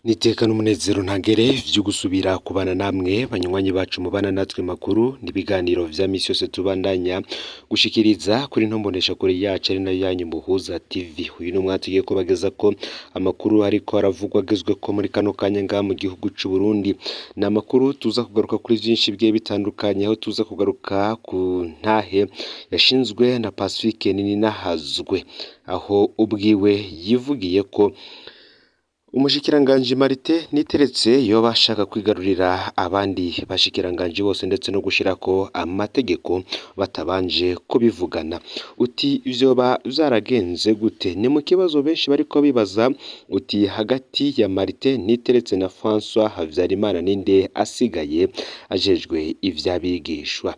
N'iteka n'umunezero ntangere vyo gusubira kubana namwe banywanyi bacu mubana natwe makuru n'ibiganiro vya misi yose tubandanya gushikiriza kuri ntomboneshakure yacu ari nayo yanyu Muhuza TV. Uyu ni umwanya tugiye kubagezako amakuru ariko aravugwa agezweko muri kano kanya ngaha mu gihugu c'u Burundi. Ni amakuru tuza kugaruka kuri vyinshi bigiye bitandukanye, aho tuza kugaruka ku ntahe yashinzwe na Pacifique Nininahazwe, aho ubwiwe yivugiye ko umushikiranganji Martin Niteretse yoba ashaka kwigarurira abandi bashikiranganji bose ndetse no gushirako amategeko batabanje kubivugana. Uti vyoba vyaragenze gute? Ni mu kibazo benshi bariko bibaza uti hagati ya Martin Niteretse na François Habyarimana ninde asigaye ajejwe ivy'abigishwa?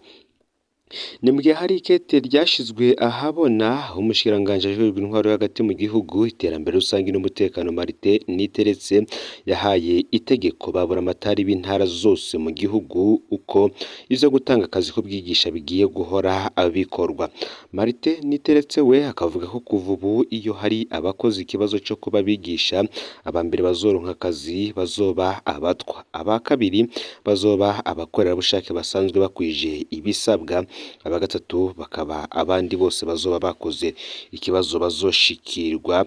Ni mu gihe hari ikete ryashizwe ahabona umushikiranganji ajejwe intwaro yo hagati mu gihugu, iterambere rusangi n'umutekano Martin Niteretse yahaye itegeko baburamatari b'intara zose mu gihugu uko ivyo gutanga akazi k'ubwigisha bigiye guhora bikorwa. Martin Niteretse we akavuga ko kuva ubu iyo hari abakoze ikibazo co kuba abigisha, aba mbere bazoronka akazi bazoba abatwa, aba kabiri bazoba abakorerabushake basanzwe bakwije ibisabwa, aba gatatu bakaba abandi bose bazoba bakoze ikibazo bazoshikirwa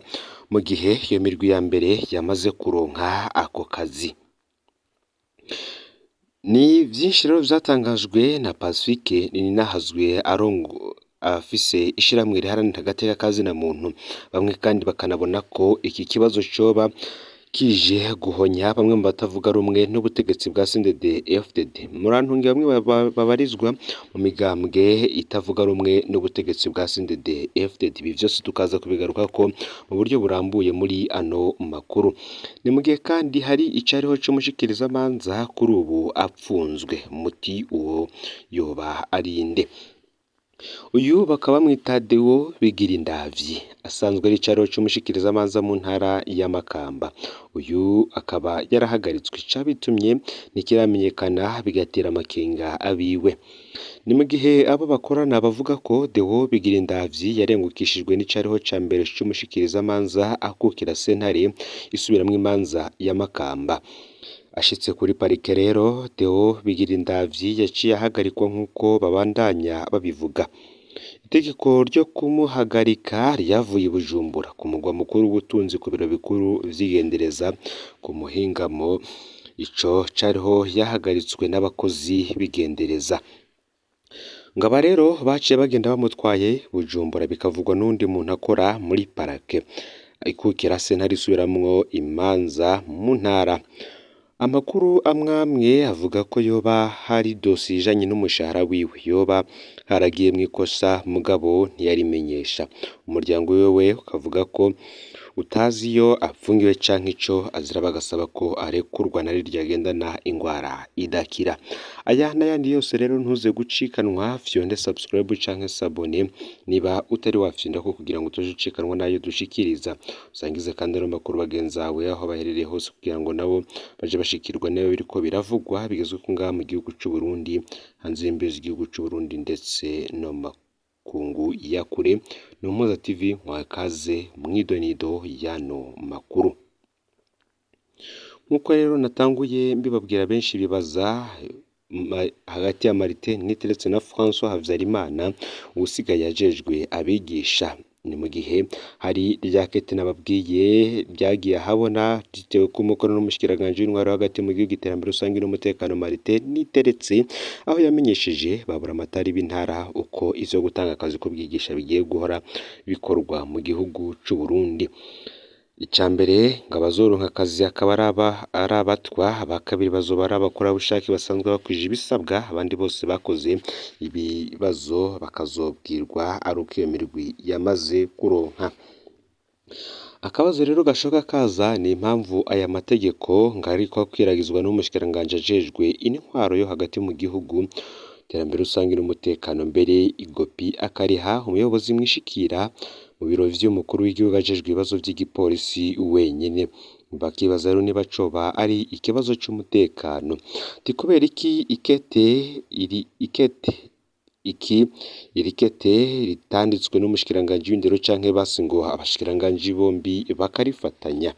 mu gihe iyo mirwi ya mbere yamaze kuronka ako kazi. Ni vyinshi rero vyatangajwe na Pacifique Nininahazwe arongo afise ishirahamwe riharanira agateka ka zina muntu, bamwe kandi bakanabona ko iki kibazo coba kije guhonya bamwe mu batavuga rumwe n'ubutegetsi bwa CNDD FDD. Murantunge bamwe babarizwa mu migambwe itavuga rumwe n'ubutegetsi bwa CNDD FDD. Ibi vyose tukaza kubigarukako mu buryo burambuye muri ano makuru. Ni mu gihe kandi hari icariho c'umushikirizamanza kuri ubu apfunzwe, muti uwo yoba ari nde? Uyu bakaba bamwita Deo Bigirindavyi, asanzwe ari icariho c'umushikirizamanza mu ntara ya Makamba. Uyu akaba yarahagaritswe, icabitumye ntikiramenyekana bigatera amakenga abiwe. Ni mu gihe abo bakorana bavuga ko Deo Bigirindavyi yarengukishijwe n'icariho ca mbere c'umushikirizamanza akukira sentare isubiramwo imanza ya Makamba. Ashitse kuri parike rero, Deo Bigirindavyi yaciye ahagarikwa nk'uko babandanya babivuga. Itegeko ryo kumuhagarika ryavuye i Bujumbura ku mugwa mukuru w'ubutunzi ku biro bikuru vy'igendereza ku muhingamo, ico cariho yahagaritswe n'abakozi b'igendereza. Ngo aba rero baciye bagenda bamutwaye Bujumbura bikavugwa n'uwundi muntu akora muri parake ikukira sentare isubiramwo imanza mu ntara. Amakuru amwamwe avuga ko yoba hari dosiye ijanye n'umushahara wiwe, yoba haragiye mw'ikosa mugabo ntiyarimenyesha. Umuryango wiwe ukavuga ko utazi iyo apfungiwe canke ico azira, bagasaba ko arekurwa na rirya agendana ingwara idakira. Aya n'ayandi yose rero ntuze gucikanwa, fyonde subscribe canke s'abonner niba utari wafyondako kugira ngo utoje ucikanwa n'ayo dushikiriza. Usangize kandi ano makuru bagenzawe aho baherereye hose kugira ngo nabo baje bashikirwa niba biriko biravugwa bigezweko ngaha mu gihugu c'u Burundi, hanze y'imbibe z'igihugu c'u Burundi ndetse no mu makungu ya kure. Ni Umuhuza TV mwakaze mw'idonido y'ano makuru. Nk'uko rero natanguye mbibabwira benshi bibaza hagati ya Martin Niteretse na François Habyarimana uwusigaye ajejwe abigisha. Ni mu gihe hari rya kete nababwiye ryagiye ahabona ritewe ku mukono n'umushikiranganji w'intwaro hagati mu gihugu iterambere rusangi n'umutekano Martin Niteretse, aho yamenyesheje baburamatari b'intara uko ivyo gutanga akazi k'ubwigisha bigiye guhora bikorwa mu gihugu c'u Burundi. Ica mbere ngo abazoronka akazi akaba ari abatwa, aba kabiri bazoba ari abakorerabushake basanzwe bakwije ibisabwa, abandi bose bakoze ibibazo bakazobwirwa ari uko iyo mirwi yamaze kuronka. Akabazo rero gashoka kaza ni impamvu aya mategeko ngo ariko akwiragizwa n'umushikiranganji ajejwe intwaro yo hagati mu gihugu, iterambere rusangi n'umutekano, mbere igopi akariha umuyobozi mwishikira mu biro vy'umukuru w'igihugu ajejwe ibibazo vy'igipolisi wenyene. Bakibaza rero niba coba ari ikibazo c'umutekano. Ti kubera iki ikete iri ikete iki iri kete ritanditswe n'umushikiranganji w'indero canke basi ngo abashikiranganji bombi bakarifatanya.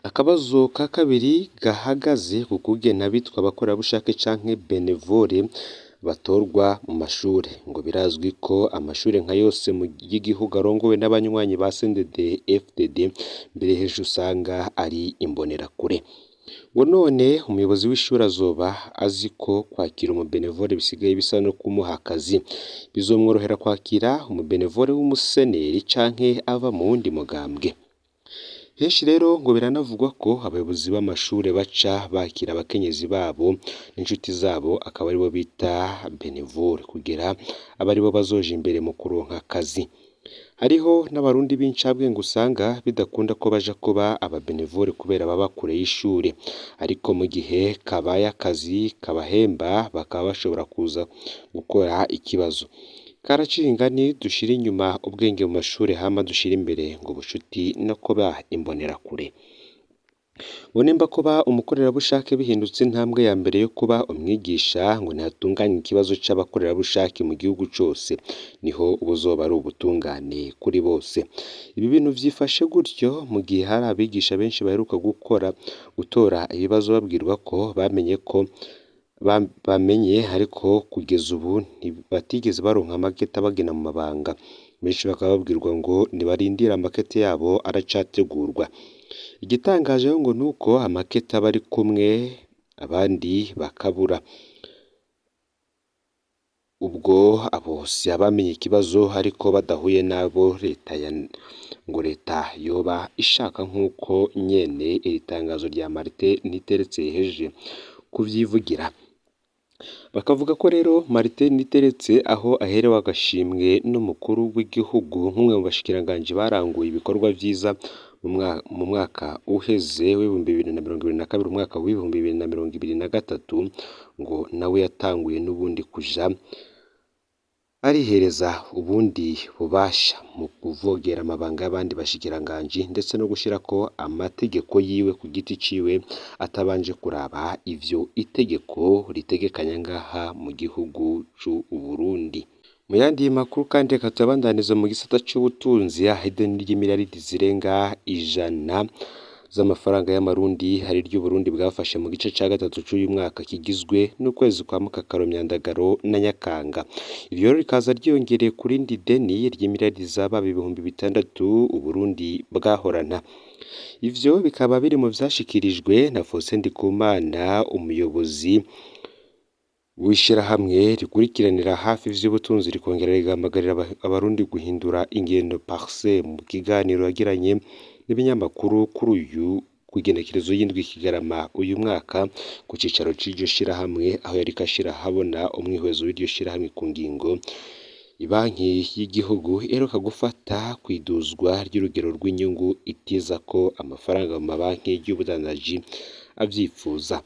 Akabazo ka kabiri gahagaze ku kugena abitwa abakorerabushake canke benevole batorwa mu mashure. Ngo birazwi ko amashure nka yose y'igihugu arongowe n'abanywanyi ba CNDD FDD, mbere hejuru usanga ari imbonerakure. Ngo none umuyobozi w'ishure azoba azi ko kwakira umubenevole bisigaye bisa no kumuha akazi. Bizomworohera kwakira umubenevole w'umuseneri canke ava mu wundi mugambwe. Henshi rero ngo biranavugwa ko abayobozi b'amashure baca bakira abakenyezi babo n'inshuti zabo akaba aribo bita benevole kugira abe aribo bazoja imbere mu kuronka akazi. Hariho n'abarundi b'incabwenge usanga bidakunda ko baja kuba ababenevole kubera baba kure y'ishure, ariko mu gihe kabaye akazi kabahemba bakaba bashobora kuza gukora ikibazo. Karaciye ingani dushire inyuma ubwenge mu mashure hama dushire imbere ngo ubucuti no kuba imbonerakure. Ngo nimba kuba umukorerabushake bihindutse intambwe ya mbere yo kuba umwigisha, ngo ntihatunganye ikibazo c'abakorerabushake mu gihugu cose, niho buzoba ari ubutungane kuri bose. Ibi bintu vyifashe gutyo mu gihe hari abigisha benshi baheruka gukora gutora ibibazo babwirwa ko bamenye ko bamenye ariko kugeza ubu batigeze baronka amakete abagena mu mabanga. Benshi bakaba babwirwa ngo nibarindire amakete yabo aracategurwa. Igitangaje ngo nuko amakete aba ari kumwe abandi bakabura. Ubwo abo si abamenye ikibazo ariko badahuye n'abo leta ya ngo leta yoba ishaka nk'uko nyene iri tangazo rya Martin Niteretse yihejeje kuvyivugira. Bakavuga ko rero Martin Niteretse aho aherewe agashimwe n'umukuru w'igihugu nk'umwe mu bashikiranganji baranguye ibikorwa vyiza mu mwaka uheze w'2022, umwaka w'2023, ngo nawe yatanguye n'ubundi kuja arihereza ubundi bubasha mu kuvogera amabanga y'abandi bashikiranganji ndetse no gushirako amategeko yiwe ku giti ciwe atabanje kuraba ivyo itegeko ritegekanya ngaha mu gihugu c'u Burundi. Mu yandi makuru kandi reka tuyabandanize mu gisata c'ubutunzi, aho ideni ry'imiliyaridi zirenga 100 z'amafaranga y'amarundi hari iryo Burundi bwafashe mu gice ca gatatu c'uyu mwaka kigizwe n'ukwezi kwa Mukakaro, Myandagaro na Nyakanga. Iryo rero rikaza ryiyongereye ku rindi deni ry'imiliyaridi zababa 6000 Uburundi bwahorana. Ivyo bikaba biri mu vyashikirijwe na Faustin Ndikumana, umuyobozi w'ishirahamwe rikurikiranira hafi ivy'ubutunzi rikongera rigahamagarira abarundi guhindura ingendo Parse, mu kiganiro yagiranye n'ibinyamakuru kuri uyu kw'igenekerezo y'indwi Kigarama uyu mwaka ku cicaro c'iryo shirahamwe, aho yariko ashira ahabona umwihwezo w'iryo shirahamwe ku ngingo ibanki y'igihugu iheruka gufata kwiduzwa ry'urugero rw'inyungu itiza ko amafaranga mu mabanki y'ubudandaji avyipfuza.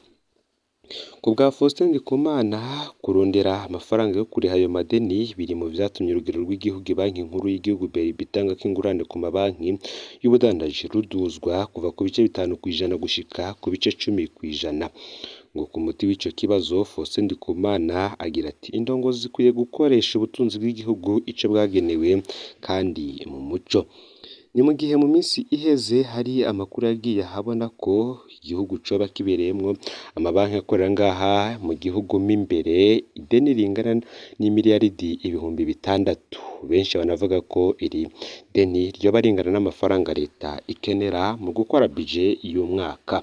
Ku bwa Faustin Ndikumana, kurondera amafaranga yo kuriha ayo madeni biri mu vyatumye urugero rw'igihugu Banki Nkuru y'igihugu BRB itangako ingurane ku mabanki y'ubudandaji ruduzwa kuva ku bice 5% gushika ku bice 10%. Ngo ku muti w'ico kibazo, Faustin Ndikumana agira ati indongozi zikwiye gukoresha ubutunzi bw'igihugu ico bwagenewe kandi mu muco. Ni mu gihe mu minsi iheze hari amakuru yagiye ahabona ko igihugu coba kibereyemwo amabanki akorera ngaha mu gihugu mo imbere ideni ringana n'imiliyaridi 6000. Benshi banavuga ko iri deni ryoba ringana n'amafaranga leta ikenera mu gukora bije y'umwaka.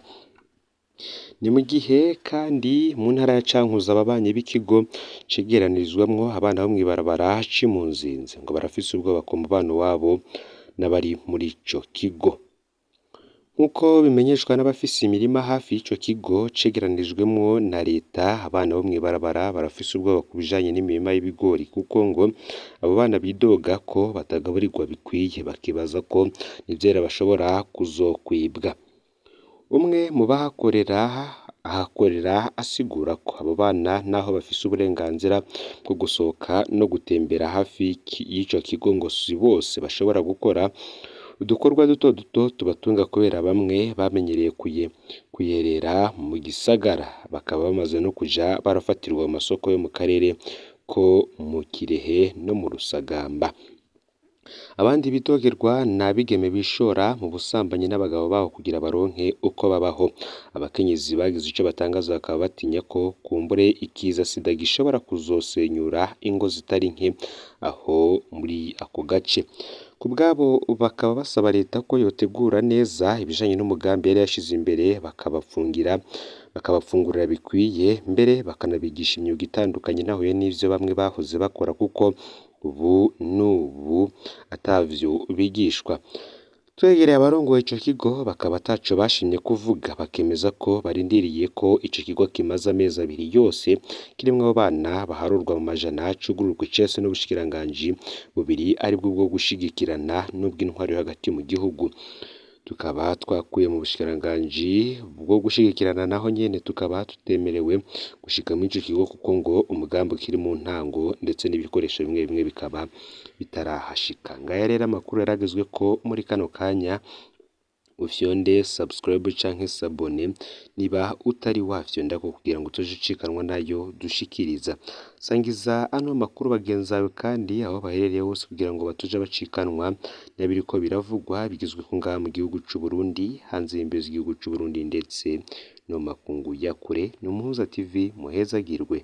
Ni mu gihe kandi mu ntara ya Cankuzo ababanyi b'ikigo cegeranirizwamwo abana bo mw'ibarabara c'Imunzinze ngo barafise ubwoba ku mubano wabo n'abari muri ico kigo. Nk'uko bimenyeshwa n'abafise imirima hafi y'ico kigo cegeranirijwemwo na leta, abana bo mw'ibarabara barafise ubwoba ku bijanye n'imirima y'ibigori kuko ngo abo bana bidoga ko batagaburirwa bikwiye, bakibaza ko n'ivyera bashobora kuzokwibwa. Umwe mu bahakorera ahakorera asigura ko abo bana naho bafise uburenganzira bwo gusohoka no gutembera hafi y'ico kigo ngo si bose bashobora gukora udukorwa duto duto tubatunga kubera bamwe bamenyereye kuyerera mu gisagara, bakaba bamaze no kuja barafatirwa mu masoko yo mu karere ko mu Kirehe no mu Rusagamba. Abandi bidogerwa ni abigeme bishora mu busambanyi n'abagabo babo kugira baronke uko babaho. Abakenyezi bagize ico batangaza bakaba batinya ko kumbure ikiza sida gishobora kuzosenyura ingo zitari nke aho muri ako gace. Ku bwabo bakaba basaba leta ko yotegura neza ibijanye n'umugambi yari yashize imbere bakabafungira bakabafungurira bikwiye mbere bakanabigisha imyuga itandukanye nahuye n'ivyo bamwe bahoze bakora kuko ubu n'ubu atavyo bigishwa. Twegereye abarongoye ico kigo bakaba ataco bashimye kuvuga bakemeza ko barindiriye ko ico kigo kimaze amezi abiri yose kirimwo abana baharurwa mu majana cugururwa icese n'ubushikiranganji bubiri aribwo bwo gushigikirana n'ubw'intwaro yo hagati mu gihugu. Tukaba twakuye mu bushikiranganji bwo gushigikirana naho nyene tukaba tutemerewe gushika muri ico kigo kuko ngo umugambi ukiri mu ntango ndetse n'ibikoresho bimwe bimwe bikaba bitarahashika. Ngaya rero amakuru yaragezweko muri kano kanya, ufyonde subscribe canke s'abonner niba utari wafyondako kugira ngo utoje ucikanwa nayo dushikiriza. Sangiza ano makuru bagenzi bawe kandi aho baherereye hose kugira ngo batoje bacikanwa n'ibiriko biravugwa bigezweko ngaha mu gihugu c'u Burundi, hanze y'imbibe z'igihugu c'u Burundi ndetse no mu makungu ya kure. Ni Umuhuza TV muhezagirwe.